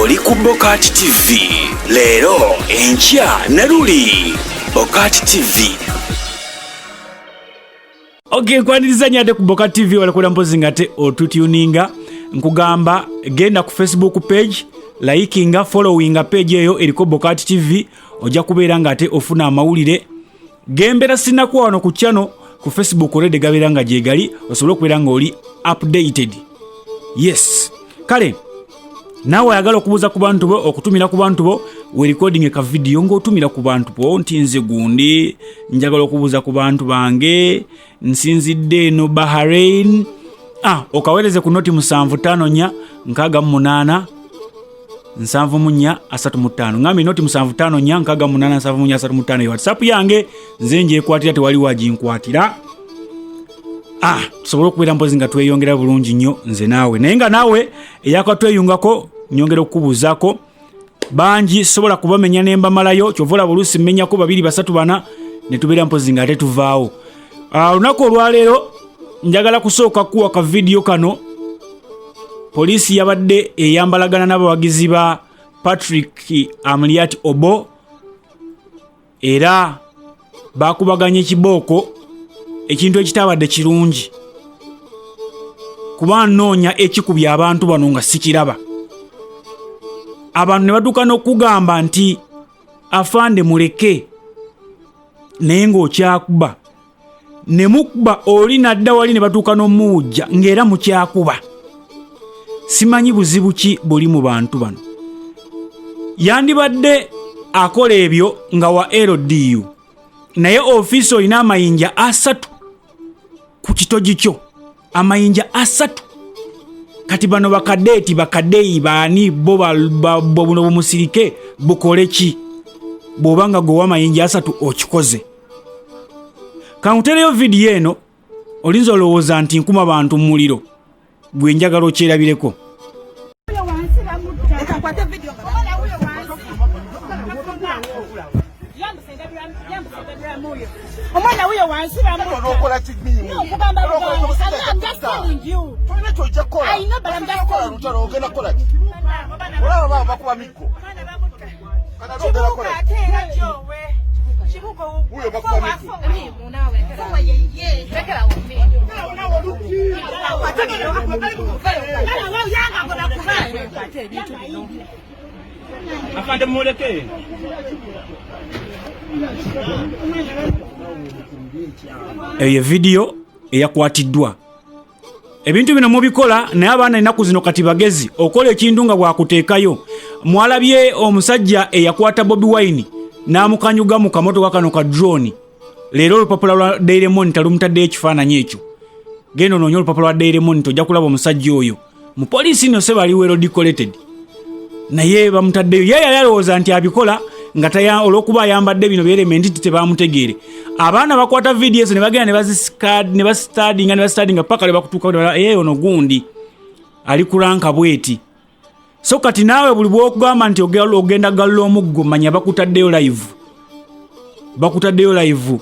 Oli ku Bokati TV leero, enkya ne luli. Bokati TV. Ok, nkwaniriza nnyo ate ku Boka TV walakola mpozi nga ate otutuninga. Nkugamba genda ku Facebook page, likinga, followinga page eyo eriko Bokati TV, ojja kubeera nga ate ofuna amawulire gembera sinakuwa wano ku channel ku Facebook already gabeera nga gyegali, osobole okubeera nga oli updated. Yes, kale naawe ayagala okubuuza ku bantu bo, okutumira ku bantu bo, werecording ka video ng'otumira ku bantu bo nti nze gundi njagala okubuuza ku bantu bange, nsinzidde eno Bahrain. Ah, okaweereze ku noti 754 68 74 35. Ngambye noti 754 68 74 35. WhatsApp yange nze njekwatira, tewali waginkwatira. Ah, tusobole okubeera mpozi nga tweyongera bulungi nnyo nze naawe, naye nga naawe eyakatweyungako nyongera okukubuuzaako. Bangi sobola kubamenya ne mbamalayo, kyova olaba oluusi mmenyako babiri, basatu, bana ne tubeera mpozi nga ate tuvaawo. Ah, olunaku olwaleero njagala kusooka kuwa ka vidiyo kano. Poliisi yabadde eyambalagana n'abawagizi ba Patrick Amuriat Obo, era bakubaganya ekibooko, ekintu ekitabadde kirungi, kuba nnoonya ekikubya abantu bano nga sikiraba. Abantu ne batuuka n'okugamba nti afande muleke, naye ng'okyakuba ne mukuba oli nadda wali ne batuuka n'omuwujja ng'era mukyakuba. Simanyi buzibu ki buli mu bantu bano. Yandibadde akola ebyo nga wa LDU, naye ofiisi olina amayinja 3 ku kitogi kyo, amayinja 3. Kati bano bakadeeti, bakadeeyi baani bo? Buno bumusirike bukole ki bw'oba nga gwewa amayinja 3 okikoze? Kankutereyo vidiyo eno, olinza olowooza nti nkuma bantu mu muliro, gwe njagala okyerabireko. Omwana wuyo wansi. Okola tolina kyojja kukola, lutalo ogenda kukola ki? Olaba baba bakuba miggo. Kibuuka ate era gyowe Kibuuka. Wuyo bakuba miggo. Afande muleke. Eyo vidiyo eyakwatiddwa. Ebintu bino mubikola, naye abaana ennaku zino kati bagezi, okola ekintu nga bwakuteekayo. Mwalabye omusajja eyakwata Bobi Wine n'amukanyuga mu kamotoka kano ka drone. Leero olupapula lwa Daily Monitor lumutaddeyo ekifaananyi ekyo. Genda onoonye olupapula lwa Daily Monitor, ojja kulaba omusajja oyo. Mu poliisi nno seba ali well decorated, naye bamutaddeyo. Ye yali alowooza nti abikola nga taya, olw'okuba ayambadde bino byerementi nti tebamutegeere. Abaana bakwata vidiyo ezo ne bagenda ne basitadinga ne basitadinga paka lwe bakutuuka, ee ono gundi ali kulanka bweti. So kati naawe buli bwokugamba nti ogenda galla omuggo, manya bakutaddeyo live, bakutaddeyo live.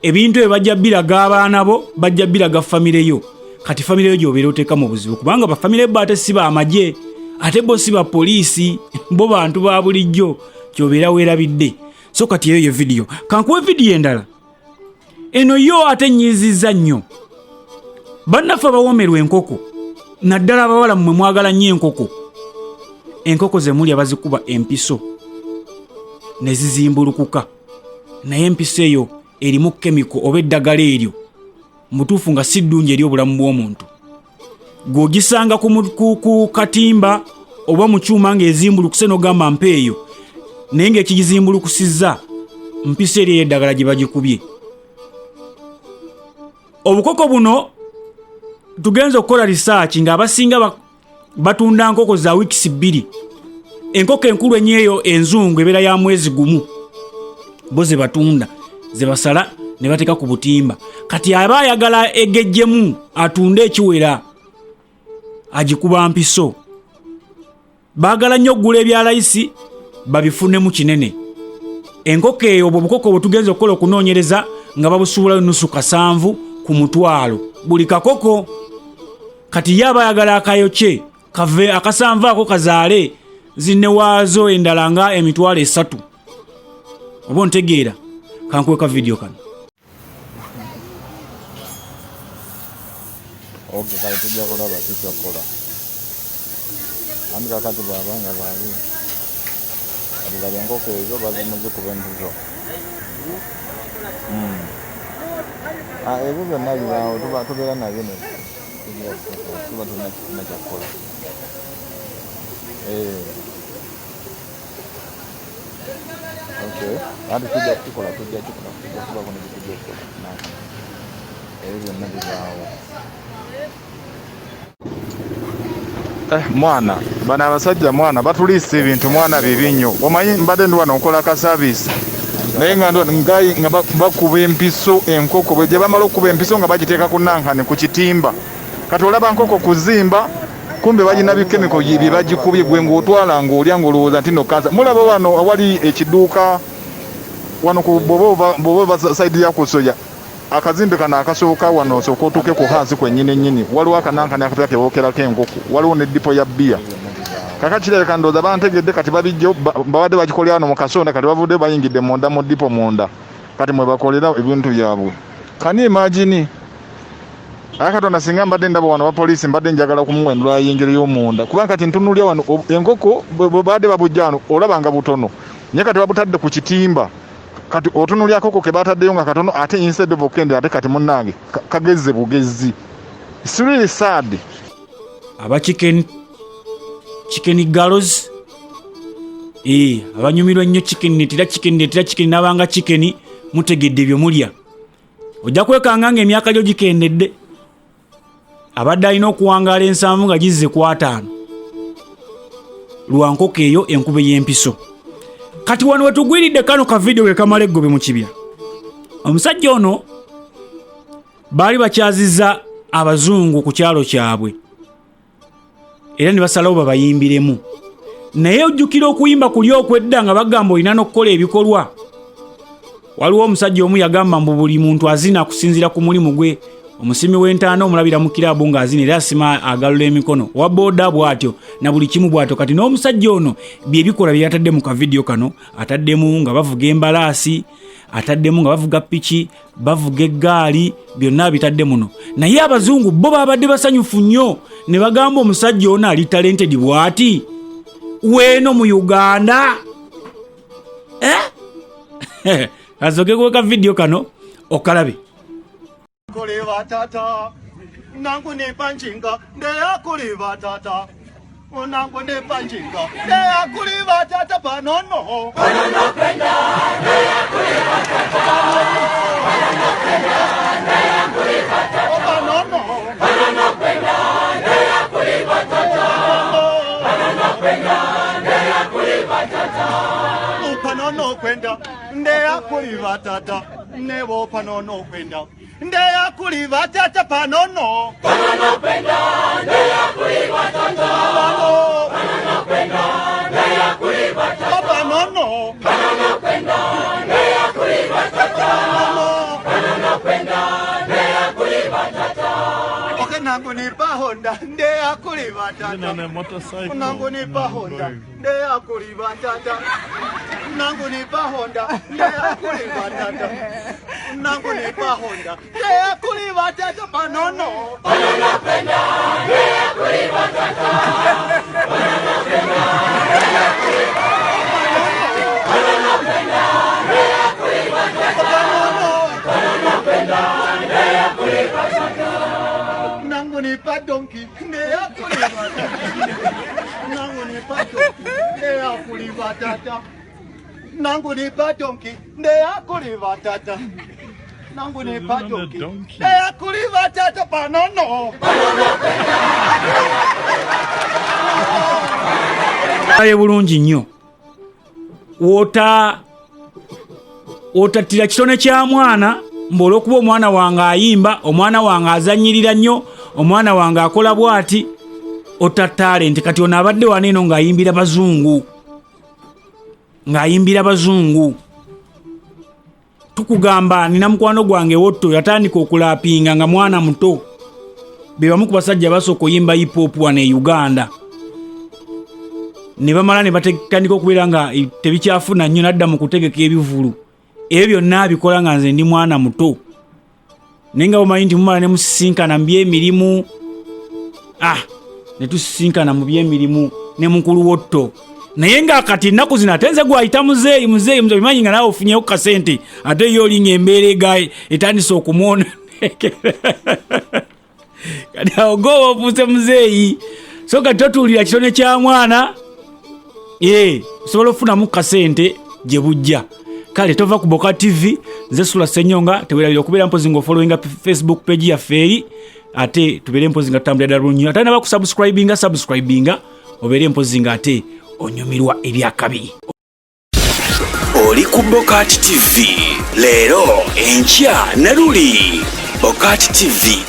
Ebintu ebyo bajja biraga abaana bo, bajja biraga famire yo. Kati famire yo gyobeera oteeka mu buzibu, kubanga bafamire bo ate si bamagye, ate bo si bapoliisi, bo bantu ba bulijjo, kyobeera weerabidde. So kati eyo ye vidiyo. Kankuwe vidiyo endala. Eno yo ate nyiizizza nnyo bannaffe abawomerwa enkoko, naddala abawala. Mmwe mwagala nnyo enkoko. Enkoko ze mulya bazikuba empiso ne zizimbulukuka, naye empiso eyo erimu chemical oba eddagala eryo mutuufu nga si ddungi eri obulamu bw'omuntu. Gw'ogisanga ku katimba oba mu kyuma ng'ezimbulukuse n'ogamba mpa eyo, naye ng'ekigizimbulukusizza mpiso eri ey'eddagala gye bagikubye. Obukoko buno tugenza okukola risaaki ng'abasinga batunda nkoko za wiikisi 2. Enkoko enkulu ennyo eyo enzungu ebeera ya mwezi gumu, bo ze batunda, ze basala ne bateeka ku butimba. Kati aba ayagala egejjemu atunde ekiwera, agikuba mpiso. Baagala nnyo okugula ebya layisi babifunemu kinene. Enkoko eyo, obwo obukoko bwe tugenza okukola okunoonyereza nga babusuubulayo nusu kasanvu ku mutwalo buli kakoko. Kati ye aba ayagala akayokye kave akasanvu ako kazaale. zinne waazo endala nga 30,000. Oba ontegeera? Kankuweka vidiyo kano. Okay, kale tujja kulaba kikyokola. Anti kakati bw'aba nga baali kati kati enkoko ezo bazimuzikuba empiso. Ah, ebyo byonna bibaawo, tuba tubeera nabyo ne tuba tulina tulina kyakukola. Eh. Okay, anti tujja kukikola, tujja kikola, tujja kubaako ne kyetujja okukola. Ebyo byonna bibaawo. Eh, mwana bano abasajja mwana batuliisa ebintu mwana bibi nnyo. Omanyi mbadde ndi wano nkola ka service naye nga nga bakuba empiso enkoko bwe gye bamala okukuba empiso nga bagiteeka ku nankani ku kitimba. Kati olaba nkoko kuzimba kumbe balina bikemiko bye bagikubye gwe ng'otwala ng'olya ng'olowooza nti no kansa. Mulaba wano awali ekiduuka wano ku bw'oba ova sayidi ya kusoya akazimbe kano akasooka wano osooka otuuke ku hansi kwennyini nnyini waliwo akanankani akapya ke bookerako enkoko waliwo ne dipo ya bbiya. Kaka kirabika ndowooza bantegedde kati babijjo babadde bagikolera wano mu kasonda kati bavuddeyo bayingidde munda mu dipo munda kati mwe bakolera ebintu byabwe. Can you imagine? Aye Katonda singa mbadde ndaba wano abapoliisi mbadde njagala kumuwendula ayingireyo munda kubanga kati ntunuulira wano enkoko bwe babadde babujja wano olaba nga butono naye kati babutadde ku kitimba kati otunuulira akoko ke bataddeyo nga katono ate instead of okukendera ate kati munnange kagezze bugezzi. It's really sad. Aba chicken, chicken girls abanyumirwa ennyo chicken netera chicken netera chicken nabanga chicken mutegedde bye mulya. Ojja kwekanga ng'emyaka gyo gikendedde. Abadde alina okuwangaala 70 nga gizze ku 50 lwa nkoko eyo enkube y'empiso. Kati wano wetugwiridde kano ka vidiyo ke kamala eggobe mu kibya. Omusajja ono baali bakyazizza abazungu ku kyalo kyabwe era ne basalawo babayimbiremu. Naye ojjukira okuyimba kuli okwedda nga bagamba olina n'okukola ebikolwa. Waliwo omusajja omu yagamba mbu buli muntu azina kusinziira ku mulimu gwe. Omusimi w'entaana omulabira mu kiraabu ng'azina era asima agalula emikono, owa booda bw'atyo na buli kimu bw'atyo. Kati n'omusajja ono bye bikola bye yatadde mu kavidiyo kano, ataddemu nga bavuga embalaasi, ataddemu nga bavuga piki, bavuga eggaali, byonna abitadde muno. Naye abazungu bo babadde basanyufu nnyo ne bagamba omusajja ono ali talented bw'ati weeno mu Uganda. Azoke kuweka vidiyo kano okalabe. Kuli batata nangu nipa njinga ndeya kuli batata nangu nipa njinga ndeya kuli batata panono panono kwenda ndeya kuli batata panono kwenda ndeya kuli batata panono panono kwenda ndeya kuli batata panono kwenda ndeya kuli batata panono kwenda ndeya kuli batata nebo panono kwenda ndeya kuli batata panono panono kwenda ndeya kuli batata panono kwenda ndeya kuli batata panono panono kwenda ndeya kuli batata panono kwenda ndeya kuli batata okay nangu nipa Honda ndeya kuli batata nangu nipa Honda ndeya kuli batata nangu nipa Honda ndeya kuli batata nangu nipa Honda ndeya kuli batata panono panono kwenda ndeya kuli batata panono kwenda ndeya kuli batata panono kwenda ndeya kuli batata panono panono kwenda ndeya kuli batata nangu nipa donki ndeya kuli batata nangu nipa donki ndeya kuli batata nangu nipa donki ndeya kuli batata nangu nipa donki ndeya kuli batata panono aye bulungi nnyo. Wotattira kitone kya mwana mbu olw'okuba omwana wange ayimba, omwana wange azannyirira nnyo, omwana wange akola bw'ati, otta talenti. Kati ono abadde wano eno ng'ayimbira bazungu, ng'ayimbira bazungu. Tukugamba nina mukwano gwange Wotto yatandika okulapinga nga mwana muto. Be bamu ku basajja basooka oyimba hip hop wano e Uganda. Ne bamala ne batandika okubeera nga tebikyafuna nnyo, nadda mu kutegeka ebivulu. Ebyo byonna abikola nga nze ndi mwana muto, naye nga bumanyi nti mumala ne musisinkana mu byemirimu. Ne tusisinkana mu byemirimu ne mukulu wotto, naye nga kati ennaku zino ate nze gwayita muzeeyi, muzeeyi, muzeeyi. Obimanyi nga naawe ofunyeyo ku kasente, ate yo olinga embeera ega etandise okumwononekera. Kati awo goba ofuuse muzeeyi, so kati totuulira kitone kya mwana. Osobola okufunamu kasente gye bujja. Kale tova ku Boka TV, nze Sula Senyonga. Tewerabira okubeera mpozi nga ofollowinga Facebook page yaffe eri, ate tubeere mpozi nga tutambulira ddala bulungi. Ate naba kusubscribinga, subscribinga, obeere mpozi nga ate onyumirwa ebyakabi. Oli ku Bokati TV, leero, enkya ne luli. Bokati TV.